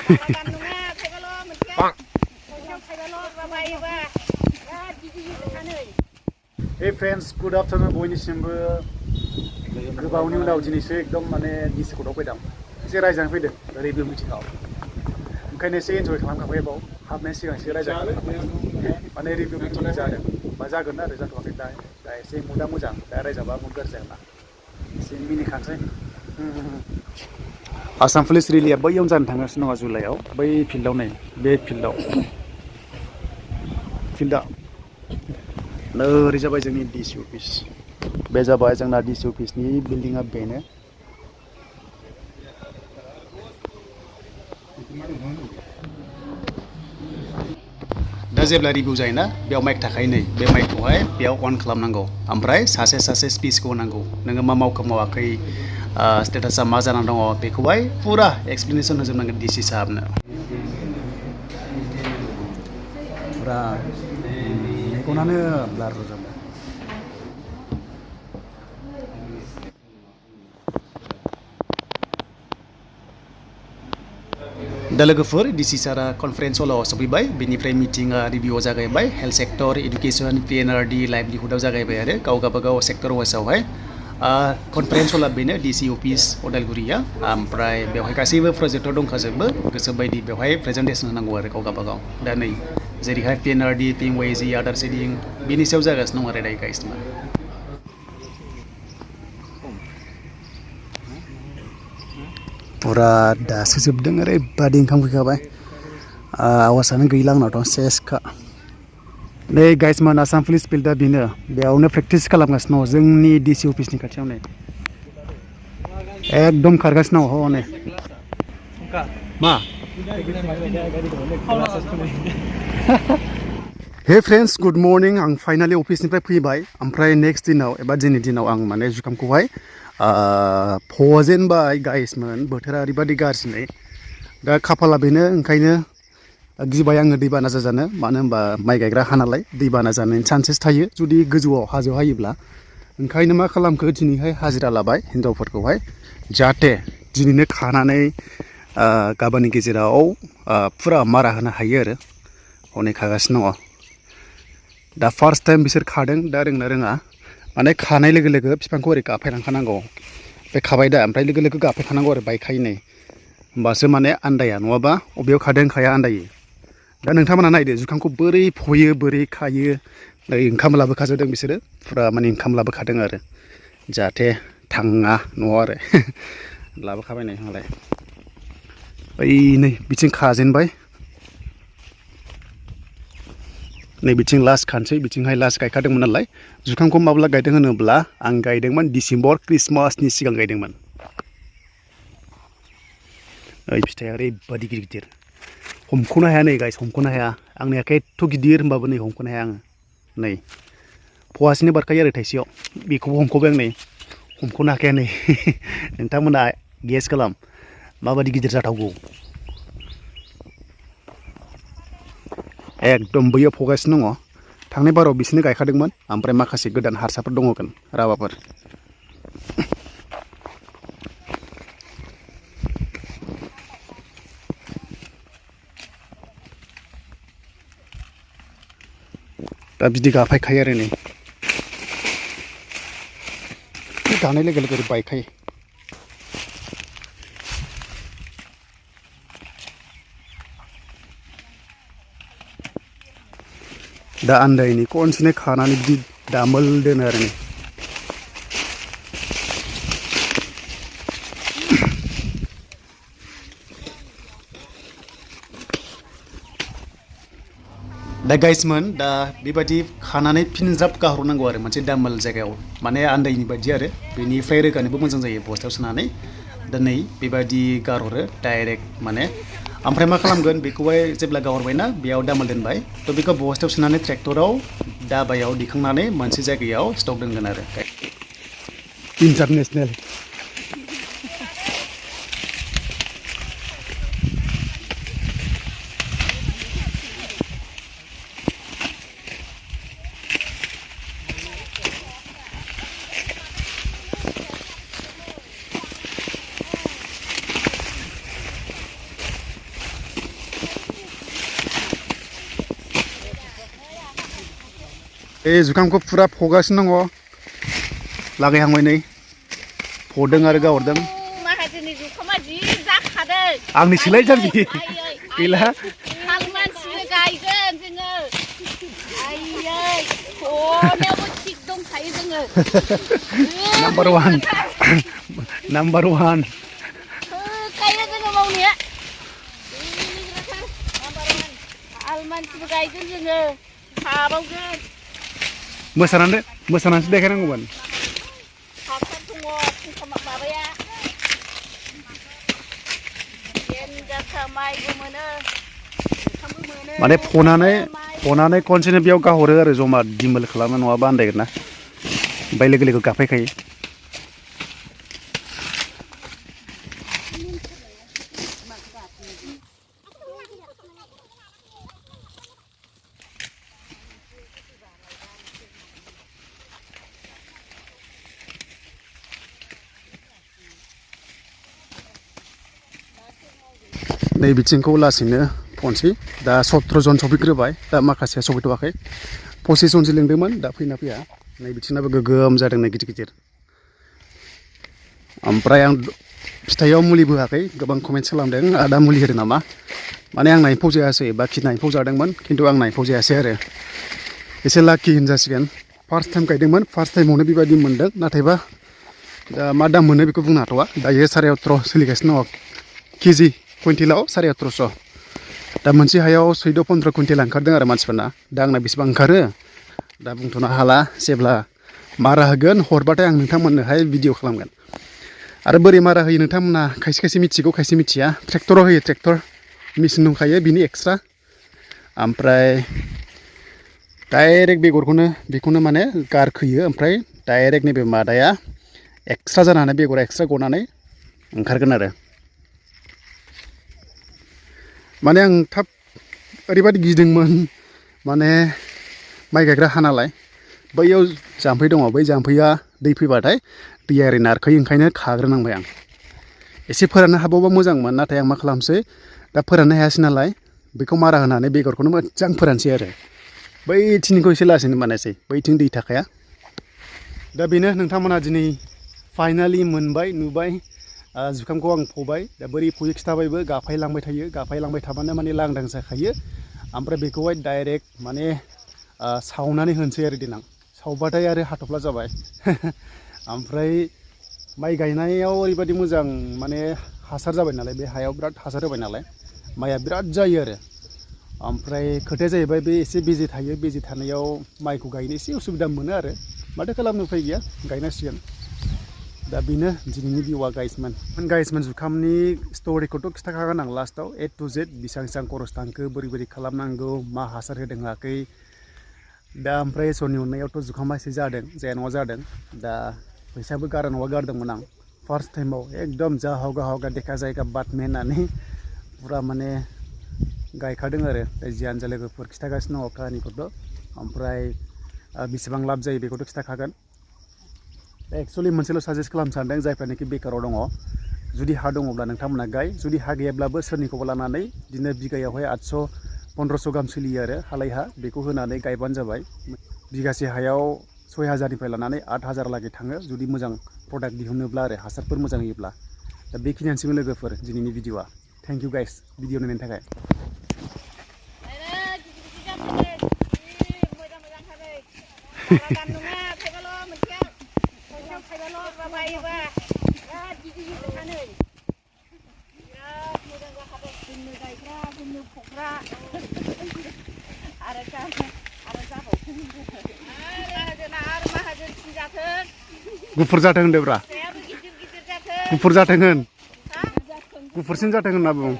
Hey friends, good afternoon. बयनिसिमबो गोबावनि उनाव दिनैसो एकदम माने डिसिकटआव फैदों एसे रायजानो फैदों रिभिउ मिटिंआव ओंखायनो एसे एन्जय खालामखाबाय बाव हाबनायनि सिगां एसे रायजानो माने रिभिउ मिटिं जादों बा जागोन आरो जाथ'वाखै दा एसे मुदा मोजां दा रायजाबा मुद गाज्रि जागोन ना एसे मिनिखानोसै आसाम पुलिस रिलिया बैयावनो जानो थांगासिनो दङ जुलाइआव बै फिल्डआव नै बे फिल्डआ ओरै जाबाय जोंनि डिसि अफिस बे जाबाय जोंना डिसि अफिसनि बिल्डिंआ बेनो दा जेब्ला रिभिउ जायोना बेयाव माइक थाखायो नै बे माइकखौहाय बेयाव अन खालामनांगौ ओमफ्राय सासे स्पिचखौ होनांगौ नोङो मा मावखो मावाखै स्टेटासा मा जानानै दङ बेखौहाय फुरा एक्सप्लेनेसन होजोबनांगोन डिसि साहाबनो फुरा मेगनानो ब्लार जाबाय दा लोगोफोर डिसि सारा कनफारेन्स हलाव सफैबाय बेनिफ्राय मिटिंआ रिभिउआव जागायबाय हेल्थ सेक्टर इडुकेसन पिएनआरडि लाइभलिहुडआव जागायबाय आरो गावगाबागाव सेक्टर वाइसआवहाय कनफारेन्स हला बेनो डिसि अफिस अदालगुरिया ओमफ्राय बेवहाय गासैबो प्रजेक्टर दंखाजोबो गोसो बायदि बेवहाय प्रेजेन्टेसन होनांगौ आरो गावगाबागाव दा नै जेरैहाय पिएनआरडि पिएमवाइजि आदार सेडिं बेनि सायाव जागासिनो दं आरो दायो गाइसना फुरा दासो जोबदों ओरैबादि ओंखाम फैखाबाय आवाजानो गैला आंनावथ' सेसखा नै गाइसमान आसाम पुलिस फिल्डआ बेनो बेयावनो प्रेक्टिस खालामगासिनो दङ जोंनि डिसि अफिसनि खाथियाव नै एकदम खारगासिनो दङ हनै मा हे फ्रेन्ड्स गुड मर्निं आं फाइनालि अफिसनिफ्राय फैबाय ओमफ्राय नेक्स्ट दिनाव एबा दिनैनि दिनाव आं माने जुखामखौहाय फजेनबाय गाइसमोन बोथोरा ओरैबादि गाज्रि दा खाफाला बेनो ओंखायनो गिबाय आङो दैबाना जाजानो मानो होनबा माइ गायग्रा हा नालाय दैबाना जानायनि चान्सेस थायो जुदि गोजौआव हाजोआव हायोब्ला ओंखायनो मा खालामखो दिनैहाय हाजिरा लाबाय हिनजावफोरखौहाय जाहाथे दिनैनो खानानै गाबोननि गेजेराव फुरा मारा होनो हायो आरो हनै खागासिनो दङ दा फार्स्ट टाइम बिसोर खादों दा रोंना रोङा माने खानाय लोगो लोगो बिफांखौ ओरै गाफायलांखानांगौ बे खाबाय दा ओमफ्राय लोगो लोगो गाफायखानांगौ आरो बायखायो नै होमबासो माने आन्दाया नङाबा बबेयाव खादों खाया आन्दायो दा नोंथांमोना नायदो जुखामखौ बोरै फयो बोरै खायो नै ओंखाम लाबोखाजोबदों बिसोरो फुरा माने ओंखाम लाबोखादों आरो जाहाथे थाङा न'आव आरो लाबोखाबाय नै मालाय ओइ नै बिथिं खाजेनबाय नै बिथिं लास्ट खानसै बिथिंहाय लास्ट गायखादोंमोन नालाय जुखामखौ माब्ला गायदों होनोब्ला आं गायदोंमोन डिसेम्बर क्रिसमासनि सिगां गायदोंमोन ओइ फिथाइया ओरैबादि गिदिर गिदिर हमख'नो हाया नै गाइस हमख'नो हाया आंनि आखाइया एथ' गिदिर होनबाबो नै हमख'नो हाया आङो नै फवासेनो बारखायो आरो थाइसेयाव बेखौबो हमख'बाय आं नै हमख'नो हाखाया नै नोंथांमोना गेस खालाम माबादि गिदिर जाथावगौ एकदम बैयाव फगासिनो दङ थांनाय बाराव बिसोरनो गायखादोंमोन ओमफ्राय माखासे गोदान हारसाफोर दङगोन राभाफोर दा बिदि गाफायखायो आरो नै दानाय लोगो लोगो बायखायो दा आन्दायनि खनसेनो खानानै बिदि दामोल दोनो आरो नै दा गाइसमोन दा बेबायदि खानानै फिनज्राब गाहरनांगौ आरो मोनसे दामोल जायगायाव माने आन्दायनि बायदि आरो बेनिफ्राय रोगानोबो मोजां जायो बस्थायाव सोनानै दा नै बेबायदि गारहरो डाइरेक्ट माने ओमफ्राय मा खालामगोन बेखौहाय जेब्ला गाहरबायना बेयाव दामोल दोनबाय थ' बेखौ बस्थायाव सोनानै ट्रेक्टराव दाबायाव दिखांनानै मोनसे जायगायाव स्टक दोनगोन आरो इन्टारनेसनेल जुखामखौ फुरा फगासिनो दङ लागायहांबाय नै फदों आरो गावहरदों माहाजोननि जुखामा जि जाखादों आंनि सोलाय जाबि गैला हाल मानसिनो गायगोन जोङो आयै फनायावबो थिग दंखायो जोङो नाम्बार वान गायो जोङो मावनाया हाल मानसिबो गायगोन जोङो हाबावगोन मोसानानैसो देखायनांगौमोन हासार दङ फुंखा माबाया देनजारखा माइबो मोनो ओंखामबो मोनो माने फनानै खनसेनो बेयाव गाहरो आरो जमा दिमोल खालामो नङाबा आन्दायगोन ना ओमफ्राय लोगो लोगो गाफायखायो नै बिथिंखौ लासैनो फनसै दा 17 जन सफैग्रोबाय दा माखासेया सफैथ'वाखै 25 जनसो लिंदोंमोन दा फैना फैया नै बिथिंनाबो गोगोम जादों नै गिदिर गिदिर ओमफ्राय आं फिथाइयाव मुलिबो होआखै गोबां कमेन्ट्स खालामदों आदा मुलि होदों नामा माने आं एम्फौ जायासै बाखि एम्फौ जादोंमोन खिन्थु आं एम्फौ जायासै आरो एसे लाकि होनजासिगोन फार्स्ट टाइम गायदोंमोन फार्स्ट टाइमावनो बेबायदि मोन्दों नाथायबा दा मा दाम मोनो बेखौ बुंनो हाथ'वा दायो 17.5 सोलिगासिनो दङ केजि कुइन्टेलाव 17.5 दा मोनसे हायाव 14-15 कुइन्टेल ओंखारदों आरो मानसिफोरना दा आंना बेसेबां ओंखारो दा बुंथ'नो हाला जेब्ला मारा होगोन हरबाथाय आं नोंथांमोननोहाय भिडिअ खालामगोन आरो बोरै मारा होयो नोंथांमोना खायसे खायसे मिथिगौ खायसे मिथिया ट्रेक्टराव होयो ट्रेक्टर मेचिन दंखायो बिनि एक्सट्रा ओमफ्राय डाइरेक्ट बेखौनो माने गारखोयो ओमफ्राय डाइरेक्ट नैबे मादाया एक्सट्रा जानानै बेगरा एक्सट्रा गनानै ओंखारगोन आरो माने आं थाब ओरैबायदि गिदोंमोन माने माइ गायग्रा हा नालाय बैयाव जाम्फै दङ बै जाम्फैया दै फैबाथाय दैया ओरै नारखोयो ओंखायनो खाग्रोनांबाय आं एसे फोराननो हाबावबा मोजांमोन नाथाय आं मा खालामसै दा फोराननो हायासै नालाय बेखौ मारा होनानै बेगरखौनो मोजां फोरानसै आरो बैथिंनिखौ एसे लासैनो बानायसै बैथिं दै थाखाया दा बेनो नोंथांमोना दिनै फाइनालि मोनबाय नुबाय जुखामखौ आं फबाय दा बोरै फयो खिथाबायबो गाफायलांबाय थायो गाफायलांबाय थाबानो माने लांदां जाखायो ओमफ्राय बेखौहाय डाइरेक्ट माने सावनानै होनोसै आरो देनां सावबाथाय आरो हाथफ्ला जाबाय ओमफ्राय माइ गायनायाव ओरैबायदि मोजां माने हासार जाबाय नालाय बे हायाव बिराद हासार होबाय नालाय माइआ बिराद जायो आरो ओमफ्राय खोथाया जाहैबाय बे एसे बेजे थायो बेजे थानायाव माइखौ गायनो एसे उसुबिदा मोनो आरो माथो खालामनो उफाय गैया गायनांसिगोन दा बेनो दिनैनि भिउआ गाइसमोन जुखामनि स्ट'रिखौथ' खिथाखागोन आं लास्टआव A to Z बेसेबां खरस थांखो बोरै खालामनांगौ मा हासार होदों होआखै दा ओमफ्राय इसोरनि अननायावथ' जुखामा एसे जादों जाया नङा जादों दा फैसाबो गारा नङा गारदोंमोन आं फार्स्ट टाइमाव एकदम जा हगा देखा जायगा बात में होननानै फुरा माने गायखादों आरो जियानो जा लोगोफोर खिथागासिनो दङ काहानिखौथ' ओमफ्राय बेसेबां लाब जायो बेखौथ' खिथाखागोन एक्सुवेलि मोनसेल' साजेस्ट खालामनो सानदों जायफ्रानोखि बेकाराव दङ जुदि हा दङब्ला नोंथांमोना गाय जुदि हा गैयाब्लाबो सोरनिखौबा लानानै बिदिनो बिगायावहाय 800-1500 गाहाम सोलियो आरो हालाय हा बेखौ होनानै गायबानो जाबाय बिगासे हायाव 6000निफ्राय लानानै 8000 लागै थाङो जुदि मोजां प्रडाक्ट दिहुनोब्ला आरो हासारफोर मोजां होयोब्ला दा बेखिनियानोसैमोन लोगोफोर दिनैनि भिडिअआ थेंक इउ गाइस भिडिअ नायनायनि थाखाय गुफुर जाथों होनदोब्रा गुफुर जाथों होन गुफुरसिन जाथों होनना बुं